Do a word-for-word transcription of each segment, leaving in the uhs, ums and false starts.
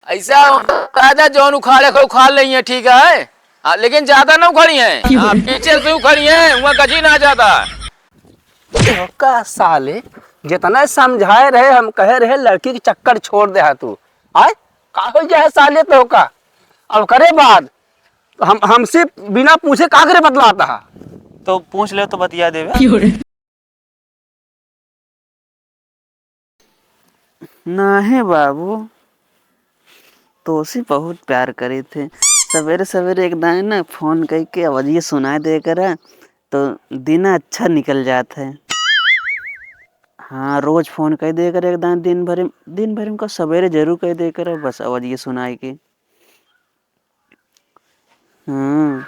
ऐसा राजा जौन उखाड़े को उखाड़ लेइहैं, ठीक है? हाँ, लेकिन ज्यादा ना उखाड़िहैं। हाँ, पीछे से उखाड़िहैं, वहाँ गजी ना ज्यादा। तो का साले, जितना समझाए रहे, हम कहे रहे लड़की के चक्कर छोड़ देहा तू। आय, का होइ गया है साले तो का? अब करे बात, हम, हमसे बिना पूछे का करे बतलाता है? तो पूछ ले तो बतिया देबे। नाहीं बाबू, तोसे बहुत प्यार करीथे। सबेरे सबेरे एक दाईं ना फोन कइके अवजिया सुनाइ दे करा, तो दिन अच्छा निकल जात है। हाँ, रोज फोन कइ दे करा एक दाईं दिन भर, दिन भर में का सबेरे जरूर कइ दे करा, बस अवजिया सुनाइ के। हाँ।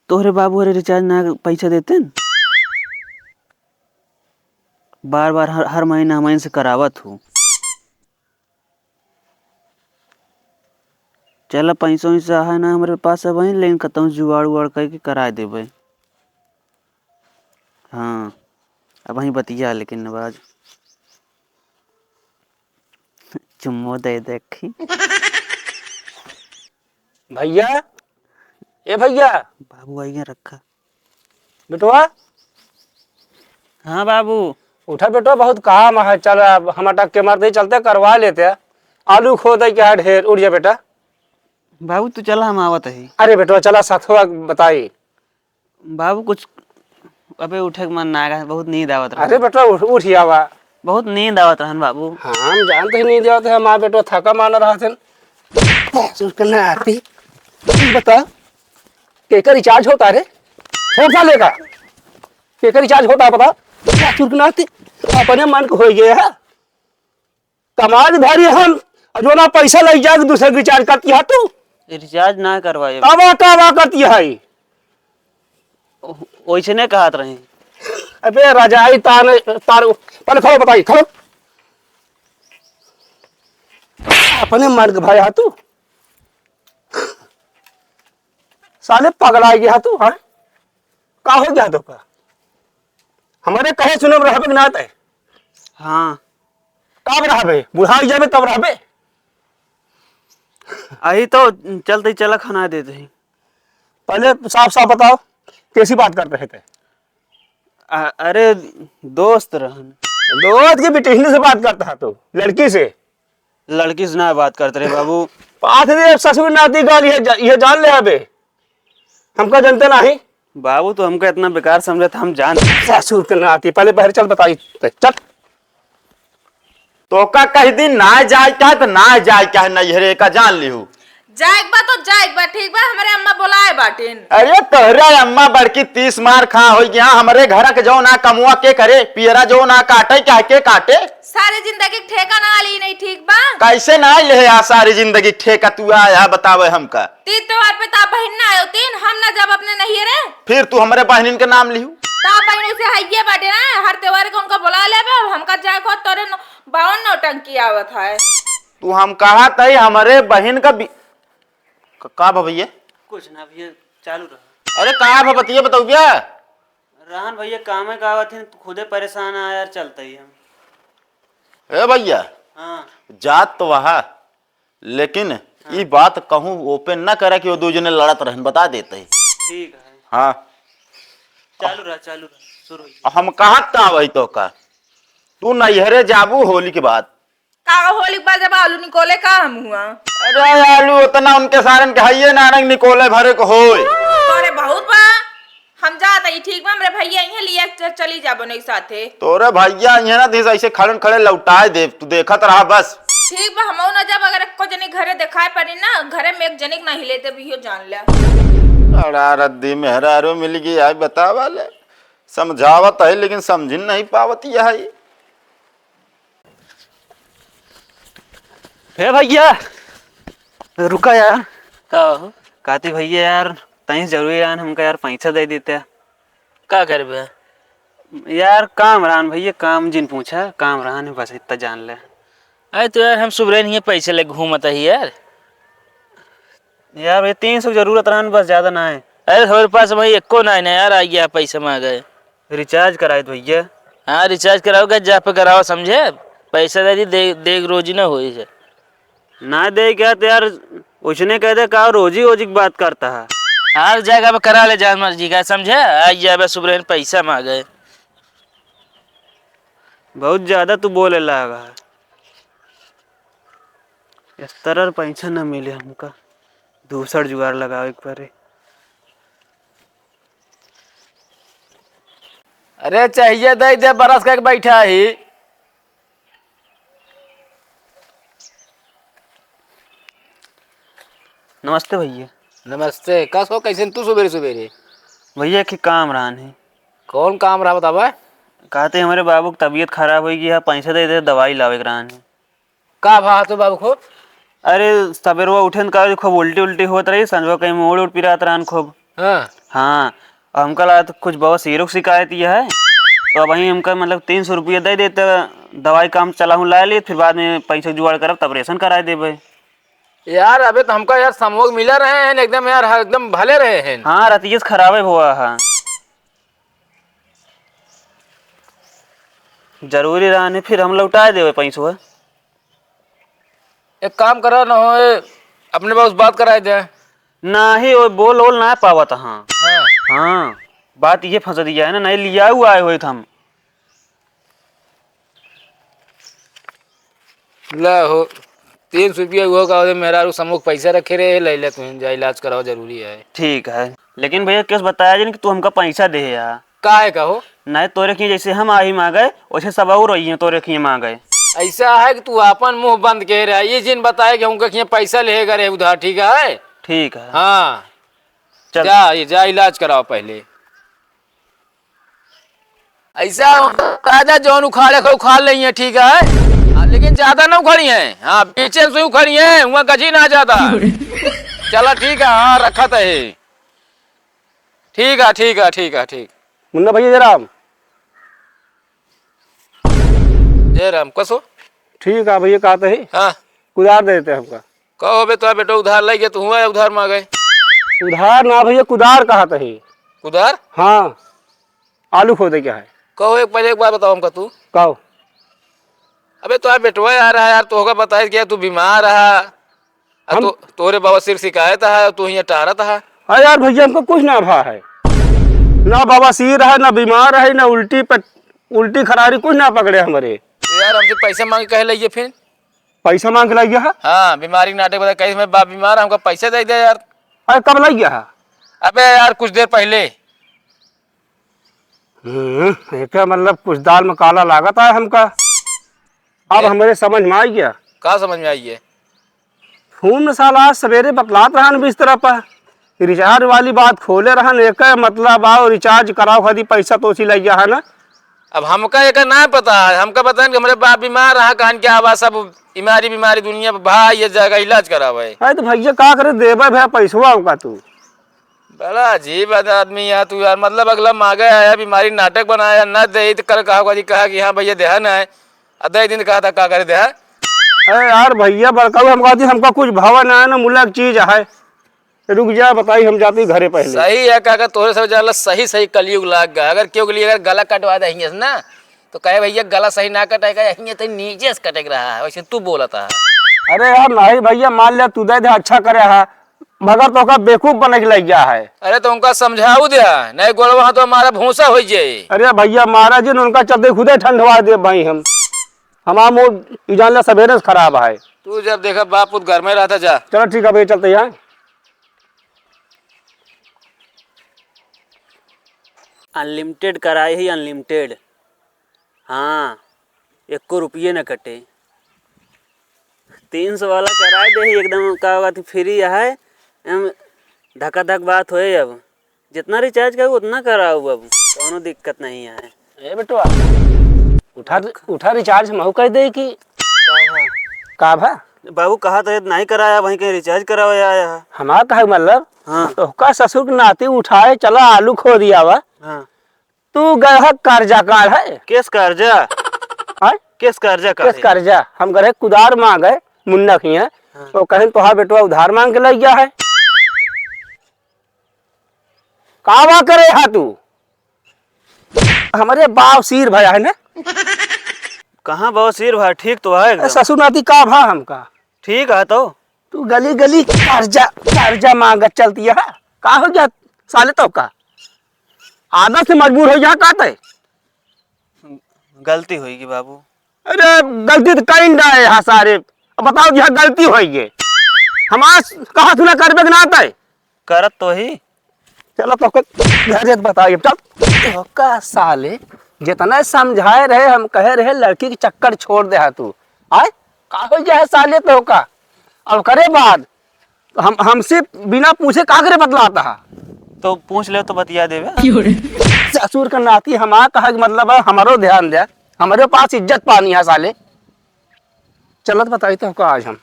तोहरे बाबू हरे रिचार्ज ना पैसा देतेन? बार बार हर, हर महीना हमइन से करावत हूँ। चला पैसा वैसा है ना हमरे पास अबहीं, लेकिन कतहूँ जुगाड़ उगाड़ कइके कराइ देबे। हाँ, अबहीं बतिया लेकिन नवाज। चुम्मो दे देखी। भइया, ए भइया। बाबू आइए रखा। बेटवा। हाँ बाबू। उठा बेटवा, बहुत काम है। चल, अब हम अटक के मरते ही चलते करवा लेते हैं। आलू खोदे के है ढेर। उठ जा बेटा। बाबू तू चला, हम आवत ही। अरे बेटवा चला, साथवा बताई। बाबू कुछ अबे उठे के मन ना है, बहुत नींद आवत रहा। अरे बेटवा उठ, उठ ही आवा। बहुत नींद आवत रहन बाबू। हाँ, हम जानते ही नींद आवत है, हमार बेटवा थका माना रहत है। सुन के ना आती। बता, केकर रिचार्ज होता रे? छोट सा लेगा। केकर रिचार्ज होता है, बता। चुरकनाती, अपने मन के होइ गए है। कमाज धरी हम, और जो ना पैसा लग जाए, दूसरे के रिचार्ज करती है तू। रिचार्ज ना करवाए। कावा, कावा करती है। ओ-, ओइसे ने कहत रहे। अबे राजा, आई तार, तार, पहले खड़ो बताई, खड़ो। अपने मन के भाई हा तू। साले पगला गया तू, हाँ? का हो गया तो का? हमारे कहे सुने में रहबे के ना तय? हाँ। कब रहबे? बुढ़ा जाबे तब रहबे? अही तो चलते चला खाना देते हैं। पहले साफ साफ बताओ, कैसी बात करते हैं तय? अ-, अरे दोस्त रहन। दोस्त की बिटिहनी से बात करता है तू, लड़की से? लड़की से ना बात करते रे बाबू। पाथ दे ससुर नाती गाली है, जा-, ये जान ले अबे। हमका जनते नाही। बाबू, तू हमका इतना बेकार समझत, हम जान। ससुर के नाती, पहले बाहर चल, बताई। चल। तोका कह दी ना जाए का है, तो ना जाए का है, नैहरे का जान लिहू। जाए के बा तो जाए के बा, ठीक बा, हमरे अम्मा बोलाए बाटिन। अरे तोहरे अम्मा बड़की तीस मार खा होइ गया, हमरे घर के जौन आ कमुआ के करे, पियरा जौन आ काटे, कह के काटे। सारी जिंदगी के ठेका ना ली नहीं, ठीक बा? कैसे ना ले आ सारी जिंदगी के ठेका, तू आया बतावे हमका। तीज त्योहार पे ता बहिन ना आयो तीन, हम ना जब अपने नैहरे। फिर तू हमरे बहिनिन के नाम लिहू। ता बहिन उसे हइये बाटे ना, हर त्योहार के उनका बुला लेबे, अब हमका जाए को तोरे न-, बावन नौटंकी आवत है। तू हम कहा तई हमरे बहिन का बि-, क-, का बा भैया? कुछ ना भैया, चालू रहा। अरे का बा बतिया बताऊ भैया? रहन भैया, कामे का आवत है, तू खुदे परेशान आ यार, चलते ही हम। ए भैया, हाँ। जात तो वहा, लेकिन हाँ। ई बात कहूँ open ना करे कि वो दो जने लड़त रहन, बता देते ही। ठीक है। हाँ। चालू रहा, चालू रहा, शुरू हो गया। हम कहाँ का वही तो का? तू नैहरे जाबू होली के बाद। का होली के बाद जब आलू निकोले का हम हुआ? अरे आलू उतना उनके सारन के हइये ना, ना निकोले भरे को होय। अरे बहुत बा, हम जात हई, ठीक बा, हमरे भैया इहे लिया च-, चली जाबो नहीं साथे। तोरे भैया इहे ना दिस ऐसे खड़न खड़े लौटाए दे, तू देखत रहा बस। ठीक बा, हमहू ना जाब, अगर एको जनी घरे देखाए पड़ी ना, घरे में एक जनी के नहीं लेते भी हो जान ले। अड़ा रद्दी मेहरारू मिल गई, आई बतावा ले, समझावत है लेकिन समझिन नहीं पावत यह है। हे भैया, रुका यार। का हो? कहती भैया यार, तहीं जरूरी यार, हमका यार पैसा दे देते। का करबे? यार काम रहन भैया, काम जिन पूछा, काम रहन बस इतना जान ले। अरे तो यार हम सुबह नहीं पैसे ले घूमत ही यार। यार ये तीन सौ जरूरत रहन बस, ज्यादा ना है। अरे हमारे पास भाई एको ना है ना यार, आ गया पैसे मांगे। रिचार्ज कराए दो भैया। हाँ, रिचार्ज कराओगे, जा पे कराओ, समझे? पैसा दे दी, दे, देख रोजी ना होई है। ना दे क्या तो यार, उसने कह दे का रोजी ओजी की बात करता है। हर जगह पे करा ले जान मर्जी का, समझे? आई जाबे सुबह पैसा मांगे। बहुत ज्यादा तू बोले लागा। इस तरह पैसा न मिले हमका, दूसर जुगाड़ लगावे के पड़े। अरे चाहिए दे दे, बरस के बैठा ही। नमस्ते भैया। नमस्ते। कस हो, कैसे तू सुबेरे सुबेरे? भैया, एक काम रहन है। कौन काम रहा बतावा? कहते हमारे बाबू की तबीयत खराब होई गई है, पैसा दे दे, दवाई लावे के रहन है। का भा तो बाबू खूब? अरे, सबेरवा उठे न का खूब उल्टी उल्टी होत रही, संझवा कहीं मूड़ उड़ पिरात रहन खूब। हाँ। हाँ, अब हमका लगा तो कुछ बवासीर की शिकायत ये है, तो अब वहीं हमका मतलब तीन सौ रुपया दे देते, दवाई काम चला हूँ ला ली, फिर बाद में पैसे जुगाड़ करब तब ऑपरेशन कराए देबे। यार अबे तो हमका यार समोग मिला रहे हैं एकदम यार, एकदम भले रहे हैं। हाँ, रतियस खराबे हुआ है। जरूरी रहने फिर हम लौटाए देबे पैसवा। एक काम करा ना हो, ए, अपने बाबू से बात कराए दे। नाही, वो बोल ओल ना पावत हाँ। हाँ। हाँ, बात ये फंस दिया है ना, नहीं लिया हुआ आए हुए थे हम। ला हो, तीन सौ रुपया हुआ का, मेहरारू समूह पैसा रखे रहे, ले ले तू, जा इलाज कराओ, जरूरी है। ठीक है, लेकिन भैया, केस बताया जाए कि तू हमका पैसा दे यार। काहे का हो? नहीं, तोरे की जैसे हम आही मांगे, वैसे सब और रही हैं तोरे की मांगे। ऐसा है कि तू अपन मुंह बंद के रह, ये जिन बताए कि हमका किए पैसा लेगा रे उधार, ठीक है? ठीक है। हाँ। चल। जा, ये जा, इलाज कराओ पहले। ऐसा राजा जौन उखाड़े को उखाड़ लेइए, ठीक है? हाँ, लेकिन ज्यादा ना उखड़ी हैं। हाँ, पीछे से उखड़ी हैं, वहाँ गजी ना ज्यादा। चला, ठीक है, हाँ, रखा तो है। ठीक है, ठीक है, ठीक है, ठीक। मुन्ना भैया, जय राम। जय राम, कसो? ठीक है भैया, कहते ही। हाँ। कुदार दे देते हमका। कहो बे, तो बेटो उधार लइ गए, तू हुआ है उधार मांगे? उधार ना भैया, कुदार कहत ही। कुदार? हाँ, आलू खोदे क्या है। कहो, एक पहले एक बात बताओ हमका तू। कहो। अबे तो बेटवा आ रहा है यार, तोहका बताए क्या तू बीमार रहा? आ हम तो, तोरे बवासीर शिकायत है, तू हियाँ टारत है। अरे यार भैया, हमको कुछ ना भा है, ना बवासीर है, ना बीमार है, ना उल्टी पे, उल्टी खरारी कुछ ना पकड़े हमरे। तो यार हमसे पैसा मांग के कहे लइए फिर? पैसा मांग के लइया है? हाँ, बीमारी के नाटक बता, कहे मैं बाप बीमार है, हमको पैसा दे दे यार। अरे कब लइया है? अबे यार कुछ देर पहले। हम्म, एका मतलब कुछ दाल में काला लागत है हमका। अब ये हमरे समझ में आई गया। का समझ में आई है? फोन में साला आज सवेरे बतलात रहन बिस्तरा पर, रिचार्ज वाली बात खोले रहन, एका मतलब आओ रिचार्ज कराओ खातिर पैसा तोसी लइया है ना। अब हमका एका ना पता है, हमका बताएन कि हमरे बाप बीमार रहा, कहन क्या आवा सब बीमारी बीमारी दुनिया में भाई ये जगह इलाज करावे। अरे तो भैया का करे, देबे भैया पैसवा हमका तू। बड़ा अजीब आदमी यार तू यार, मतलब अगला मांगे आया, बीमारी नाटक बनाया, ना दे तो कल कहा जी कहा कि हाँ भैया देहा ना है, आ दे दिन कहा था का करे देहा। अरे यार भैया बड़काऊ, हम कहती हमका कुछ भावा ना है ना, मुला की चीज है। रुक जा बताई, हम जाती घरे पहले। सही है काका, तोरे सब जाला सही सही कलयुग लाग गया। अगर क्यों के लिए अगर गला कटवा दे हियां से ना, तो कहे भैया गला सही ना कटेगा, हियां तो नीचे से कटेक रहा है, वैसे तू बोलता है। अरे यार नहीं भैया, मान लिया तू दे दे, अच्छा करे है, मगर तोका बेवकूफ बने के लग गया है। अरे तो उनका समझाऊ दे, नहीं गोलवा तो हमारा भूसा हो जाए। अरे भैया मारा जी, उनका चलते खुदे ठंडवा दे भाई हम। हमारा मूड ई जान ले सवेरे से खराब है। तू जब देखा बाप पुत घर में रहता जा। चलो ठीक है भैया, चलते हैं। अनलिमिटेड कराई ही अनलिमिटेड। हाँ, एको रुपये न कटे। तीन सौ वाला कराए दे ही एकदम, का बात फ्री है, एम धकाधक बात होए। अब जितना रिचार्ज करू उतना कराऊ बाबू, कौनो दिक्कत नहीं है। ए बेटवा, उठा, उठा रिचार्ज महू कह दे कि का भा? का भा? बाबू कहा तो नहीं कराया, वहीं कहीं रिचार्ज करावे आया है। हमार कहे मतलब, हाँ। तोहका ससुर के नाती उठाए चला आलू खो दिया बा। हाँ। तू गए है कर्जा काढ़े। केस कर्जा? हाँ? केस कर्जा केस काढ़े? कर्जा? हम गए कुदार मांगे मुन्ना किए, हाँ। तो कहें तोहार बेटवा उधार मांग के लइ गया है। का बा करे हा तू? हमरे बवासीर भया है ना? कहाँ बवासीर भा? ठीक तो है एकदम। ससुर नाती का भा हमका? ठीक है तो। तू गली गली कर्जा, कर्जा मांगत चलती है। का हो गया साले तोहका? आदत से मजबूर होइ गया का तै? गलती होइगी बाबू। अरे गलती तो कहीं ना है यहाँ सारे। अब बताओ जी, हाँ गलती होइगी। हम आज कहा सुना करबे के ना तै? करत तो ही। चलो तोहका घरे बताइए। चल तोहका साले जितना समझाए रहे, हम कहे रहे लड़की के चक्कर छोड़ दे हा तू। आय का होइ गया है साले तोहका? और करे बाद हम, हमसे बिना पूछे का करे बतलाता है? तो पूछ ले तो बतिया देवे। ससुर का नाती हमारा कहा के मतलब है हमारो ध्यान दे, हमारे पास इज्जत पानी है साले। चलत बताई तोहका आज हम।